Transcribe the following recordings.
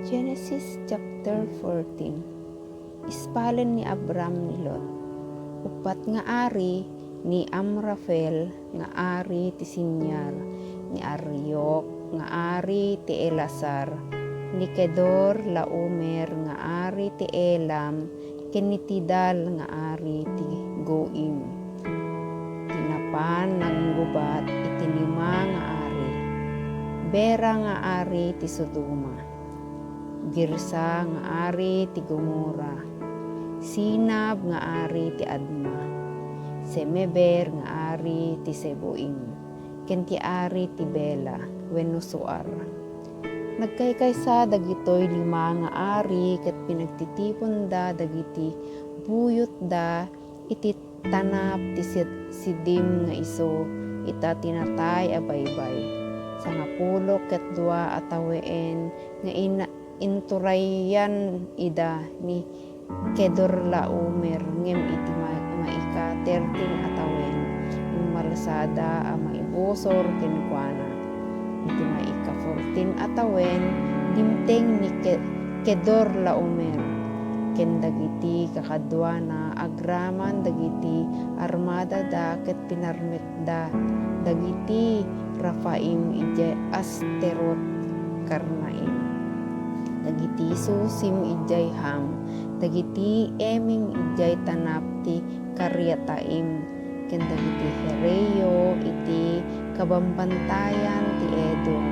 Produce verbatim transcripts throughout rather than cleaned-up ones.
Genesis chapter fourteen. Ispalen ni Abram ni Lot. Uppat nga ari, ni Amrafel nga ari ti Sinear, ni Arioc nga ari ti Elasar, ni Kedor Laomer nga ari ti Elam, ken ni Tidal nga ari ti Goim. Ti napan nanggubat iti lima nga ari: Bera nga ari ti Sodoma, Girsa nga ari ti Gomora, Sinab nga ari ti Adma, Semeber nga ari ti Seboim, ken ti ari ti Bela wenno Soar. Nagkaykaysa dagitoy lima nga ari ket pinagtitiponda dagiti buyotda iti tanap ti Sid-, Sidim nga isu ita ti natay a baybay. Sangapulo ket dua a taween nga ina-, inturayan ida ni Kedorlaomer, ngem iti ma-, maika thirteen a tawen, immalsada a maibusor kenkuana. Iti maika fourteen a tawen, dimteng ni Ke-, Kedorlaomer ken dagiti kakaduana agraman dagiti armadada ket pinarmekda dagiti Refaim idiay Asterot-Karnaim, dagiti Susim idiay Ham, dagiti Emim idiay tanap ti Kiriataim, ken dagiti Hereo iti kabambantayan ti Edom.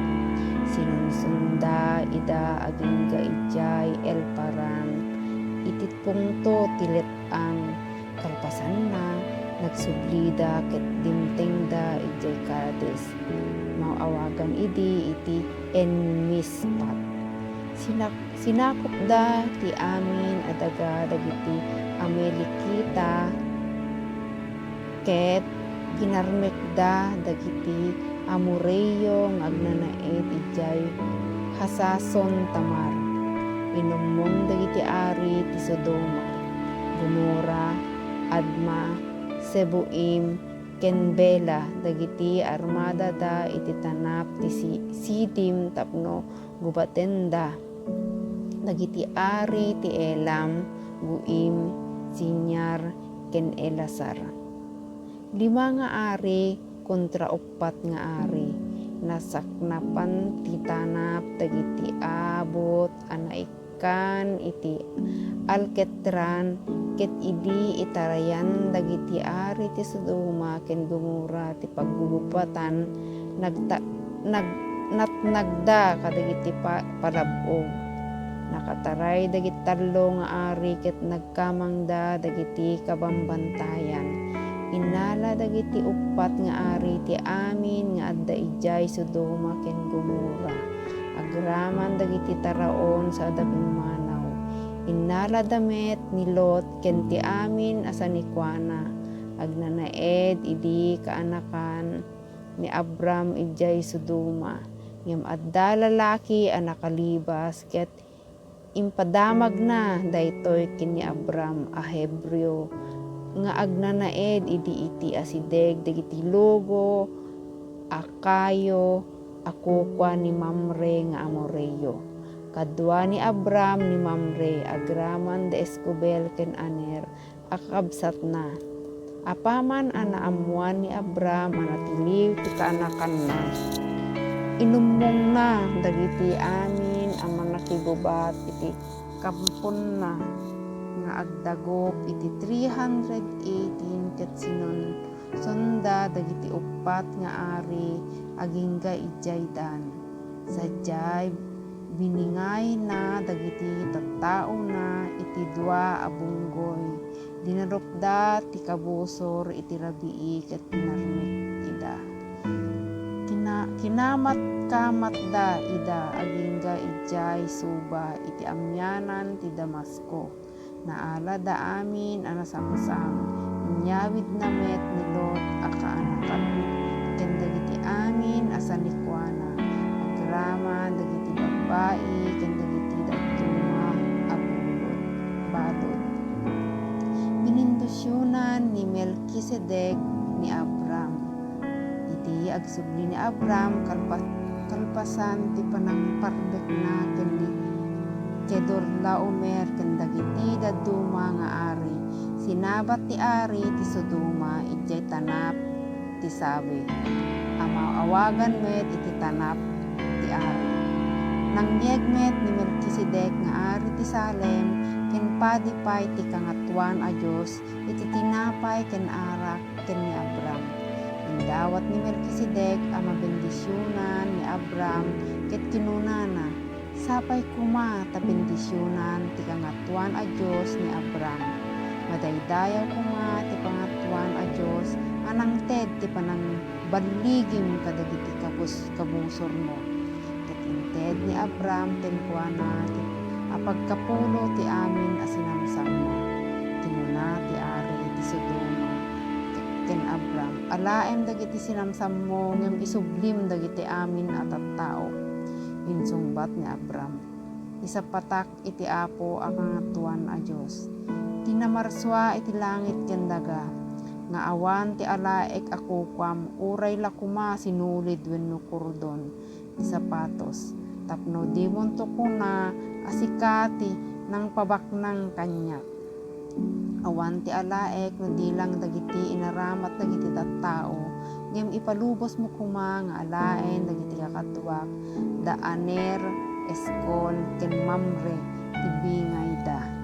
Sinunsunda ida agingga idiay El-Paran iti pungto ti let-, Ang kalpasanna, nagsublida ket dimtengda idiay Cades. Maawagan idi iti En-Mispat. Sinak-, sinakopda ti amin a daga dagiti Amalekita ket pinarmekda dagiti Amoreo nga agnanaed idiay Hasason-Tamar. Inummong dagiti ari ti Sodoma, Gomora, Adma, Seboim, ken Bela dagiti armadada iti tanap ti Si-, Sidim tapno gubatenda dagiti ari ti Elam, Goim, Sinear, ken Elasar. Lima nga ari kontra uppat nga ari. Nasaknapan ti tanap dagiti abut a naikkan iti alketran, ket idi itarayan dagiti ari ti Sodoma ken Gomorra ti paggugupatan, nagta-, nag-, natnagda kadagiti pa-, palab-og. Nakataray dagiti tallo nga ari ket nag-, kamangda dagiti kabambantayan. Innala dagiti uppat nga ari ti amin nga adda idiay Sodoma ken Gomorra, agraman dagiti taraon sa adda pimmanaw. Innalada met ni Lot ken ti amin a sanikuana. Agnanaed idi kaanakan ni Abram idiay Sodoma. Ngem adda lalaki a nakalibas ket impadamagna daytoy ken ni Abram a Hebreo nga agnanaed idi iti asideg dagiti lugo a kayo a kukua ni Mamre nga Amoreo. Kadua ni Abram ni Mamre agraman da Escobel ken Aner a kakabsatna. Apaman a naammoan ni Abram a natiliw ti kaanakanna, inummongna dagiti amin a mannakigubat iti kamponna nga agdagop iti three hundred eighteen ket sinunsonda dagiti uppat nga ari agingga idiay Dan. Sadiay, biningayna dagiti tattaona iti dua a bunggoy. Dinarupda ti kabusor iti rabii ket pinarmek ida. Kina-, kinamatkamatda ida agingga idiay Suba iti amianan ti Damasco. Naalada amin a nasamsam. Inyawidna met ni Lot a kaanakan ken dagiti amin a sanikuana, agraman dagiti babbai ken dagiti dadduma a bulod-, balud. Binindisionan ni Melkisedek ni Abram. Idi agsubli ni Abram, kalpa-, kalpasan ti panangparbekna ken ni Kedorlaomer ken dagiti dadduma nga ari. Sinabat ti ari ti Sodoma idiay tanap ti sawi a maawagan met iti tanap ti ari. Nangyeg met ni Melkisedek nga ari ti Salem ken padi pay ti Kangatoan a Dios iti tinapay ken arak ken ni Abram. Indawat ni Melkisedek a mabendisionan ni Abram ket kinunana, "Sapay koma ta bendisionan ti Kangatoan a Dios ni Abram. Madaydayaw koma ti Kangatoan a Dios a nangted ti panangballigim kadagiti kabus-, kabusormo." Ket inted ni Abram kenkuana ti apagkapulo ti amin a sinamsammo. Kinuna ti ari ti Sodoma ken Abram, "Alaem dagiti sinamsammo ngem isublim dagiti amin a tattao." Insungbat ni Abram, "Isapatak iti Apo a Kangatoan a Dios, ti namarsua iti langit ken daga, nga awan ti alaek a kukuam uray la koma sinulid wenno kordon ti sapatos, tapno dimonto kuna a sika ti nangpabaknang kaniak. Awan ti alaek no di lang dagiti inaramat dagiti tattao, ngem ipalubosmo koma nga alaen dagiti kakaduak, da Aner, Eskol, ken Mamre ti bingayda."